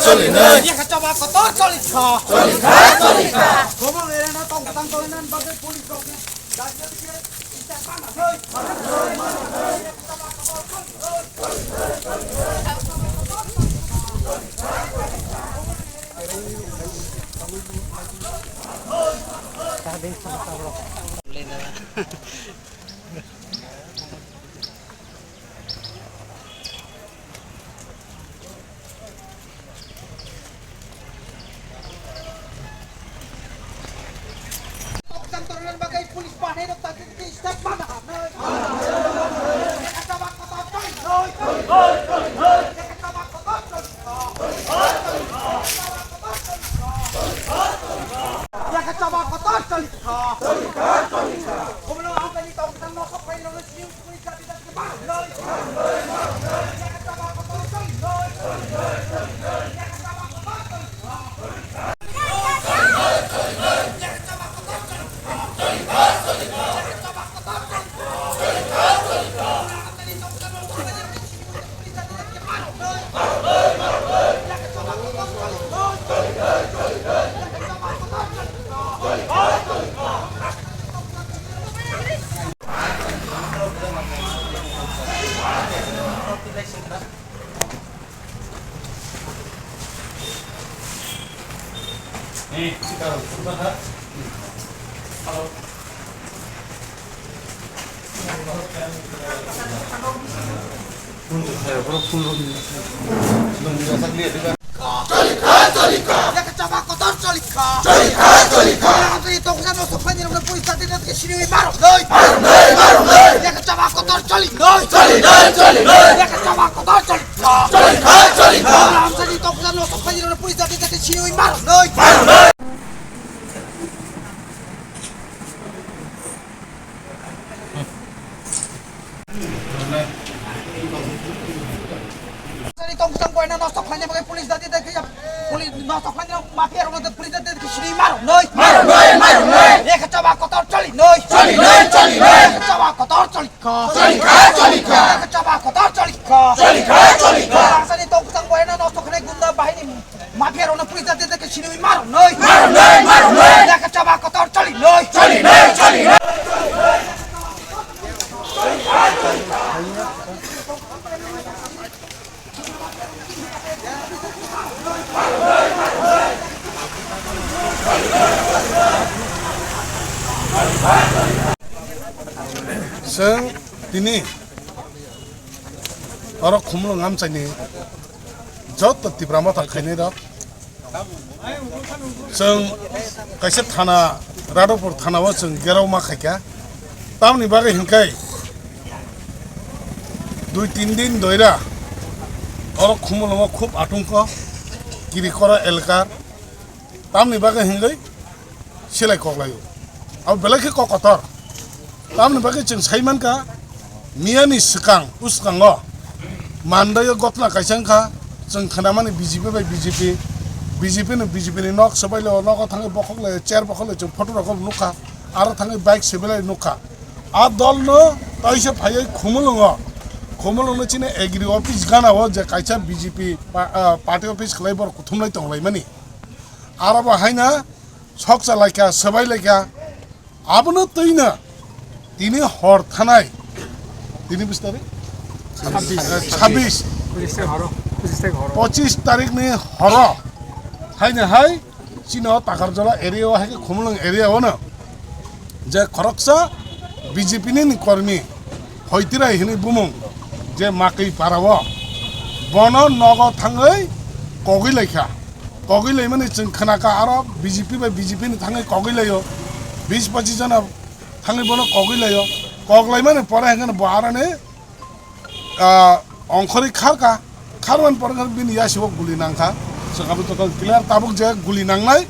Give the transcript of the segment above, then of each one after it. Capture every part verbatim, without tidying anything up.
Choli nai. Yakha chaba kotor choli kha. Choli kha, choli kha. Khobor erena tong tang tong nan bagwi police rok ni. Choli kha, choli kha. Yakha chaba kotor choli kha. Choli kha, choli kha. Yakha chaba kotor choli noi. Choli noi, choli noi. Yakha chaba kotor choli noi. Choli noi, choli noi. Yakha chaba kotor choli kha. Choli kha, choli kha. Amsani toksa no sokha ni police jati jati chini oi mar noi. Mar noi. Amsani toksa koina nosto khlaina bagai police jati jati police nosto khlaina mafia rok police jati jati chini mar noi. Mar noi, mar noi. Yakha chaba kotor choli noi. Choli noi, choli noi. Yakha chaba kotor choli kha. Choli kha, choli kha. Yakha chaba kotor choli kha. Choli kha, choli kha. Amsani toksa koina nosto khlai gunda bahini. Mafia rokno police jati jati khe siniwi maro noi. Maro noi, maro noi. Yakha chaba kotor choli noi. Choli noi, choli noi. Chwng tini oro Khumulwng amchaini joto Tipra Motha khainai rok. Chwng kaisa thana, Radhapur thana o chwng gerao ma khaikha. Tamoni bagwi hinkhai dui tin din doira oro Khumulwngo khub atungkho Kirikora elkar. Tamoni bagwi hinkhai selai koklaio. Abo belai khe kok kotor. Tamoni bagwi chwng sai mankha, miyani swkang, uskango mandaio gotna kaisa wngkha, chwng khnamani B J P bai B J P, B J P no B J P ni nok swbailio, nogo thangwi bokhoklaio, chair bokhoklaio, chwng photo rokbo nukha, aro thangwi bike swbailai nukha. A dolno taisa phaiwi Khumulwngo, Khumulwngno chini agri office ganao je kaisa B J P pa-, ah, party office khlai borok kuthumlai tonglaimani. Aro bo haino sokcha laikha, swbai laikha. Abono twino tini hor thanai. Tini bis tarik? Chabbish. Eh, chabbish. Pochisni horo. Pochisni horo. Pochis tarikni horo. Haino hai chini o Takarjala area o hai khe Khumulwng area o no je khoroksa B J P ni kormi Hoitirai hinwi bumung je Makwi para o, bono nogo thangwi kogwi laikha. Kogwi laimani chwng khnakha, aro B J P bai B J P ni thangwi kogwi laio, bis pochis jona thangwi bono kogwi laio. Kok laimani pore hwnkhe bo aroni, ah, ongkhorwi kharkha, kharmani pore hwnkhe bini yasigo guli nangkha. Chwng abo joto clear, tabuk je guli nangnai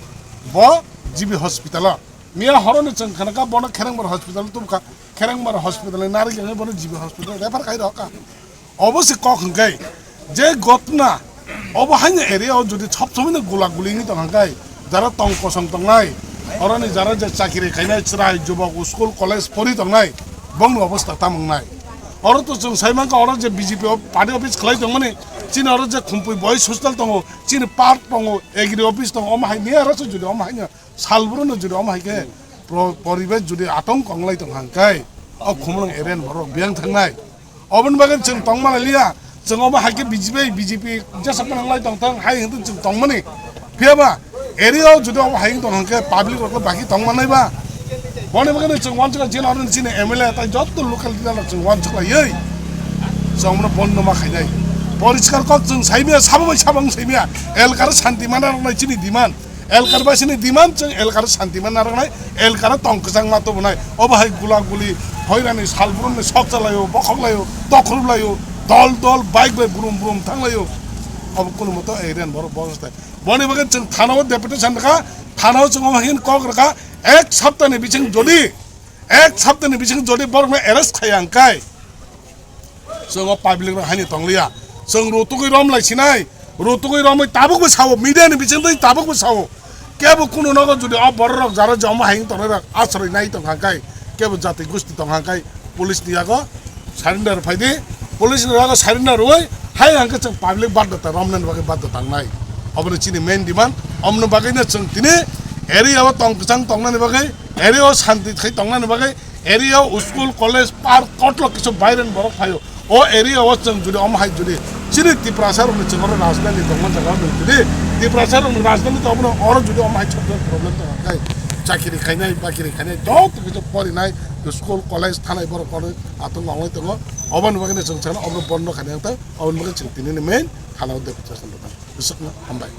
bo G B hospital o. Miya horoni chwng khnakha bono Kherengbar hospital o tubukha. Kherengbar hospital ni narwk wngwi bono G B hospital refer khai rwkha. Obo se kok hwnkhe je gotna obo haino area o jodi sob somoi no gula guli wngwi tong hwnkhe jara tong kosong tongnai, oroni jara je chakri khainai chwrai jubok school college pori tongnai bongni obostha tamo wngnai. Oro to chwng sai mankha, oro je B J P o party office khlai tongmani, chini oro je Khumpui boys hostel tongo, chini park tongo, agri office tongo, omo hai miya oro se jodi omo hai no salbro no jodi omo hai khe pro-, poribesh jodi atong konglai tong hangkai, o khumulwng area ni borok biyang thangnai. Oboni bagwi chwng tongma liya, chwng omo hai khe B J P, B J P jesa panang lai tong thang hai hwnkhe chwng tongmani. Phiya ba area o jodi omo hai tong hangkhe public rok baki tong manai ba. Boni bagwi chwng wansukha jila aro chini M L A tai jotto local leader rok chwng wansukhlaiwi chwng bono bondo ma khainai. Poriskar kok chwng saimya, sabo bai sabo wng saimya. Elkar santi mana rok nai chini demand. Elkar bai sini demand chwng elkar santi mana rok nai. Elkar tong kwchang ma tubunai. Obo hai gula guli hoirani salbrumni sok chalaio, bokhok laio, tokhrup laio, dol dol bike bai brum brum thang laio. Obo kunu moto area ni borok bostai. Boni bagwi chwng thana o deputation rwkha, thana o chwng omo hai kok rwkha, ek saptani bising jodi, ek saptani bising jodi borokno arrest khaiya hwnkhe chwng o public rok haino tongliya. Chwng rutugwi rom lai sinai, rutugwi romwi tabukbo sao, media ni bising twi tabukbo sao. Kebo kunu nogo jodi o borok rok jara je omo hai tongnai rok asroi nai tong hwnkhe, kebo jati gusti tong hwnkhe, police ni yago surrender phai di, police ni yago surrender rwui hai hwnkhe chwng public badda ta romnani bagwi badda tangnai. Obono chini main demand, omoni bagwino chwng tini area o tong kwchang tongnani bagwi, area o santi khai tongnani bagwi, area o school, college, park, kotlok kisu baireni borok phaio. O area o chwng jodi omo hai jodi chini Tiprasa rokni chwng oro rajdhani tongma jaga o nung jodi Tiprasa rokni rajdhani tongma oro jodi omo hai chokjak problem tong khe chakiri khainai, bakiri khainai, joto kisu porinai, school, college, thanai borok kono atong wnglai tongo. Oboni bagwi chwng sana obo bondo khainai wngtang, oboni bagwi chwng tini ni main thana o deputation rwkha. Bwswkno hambai.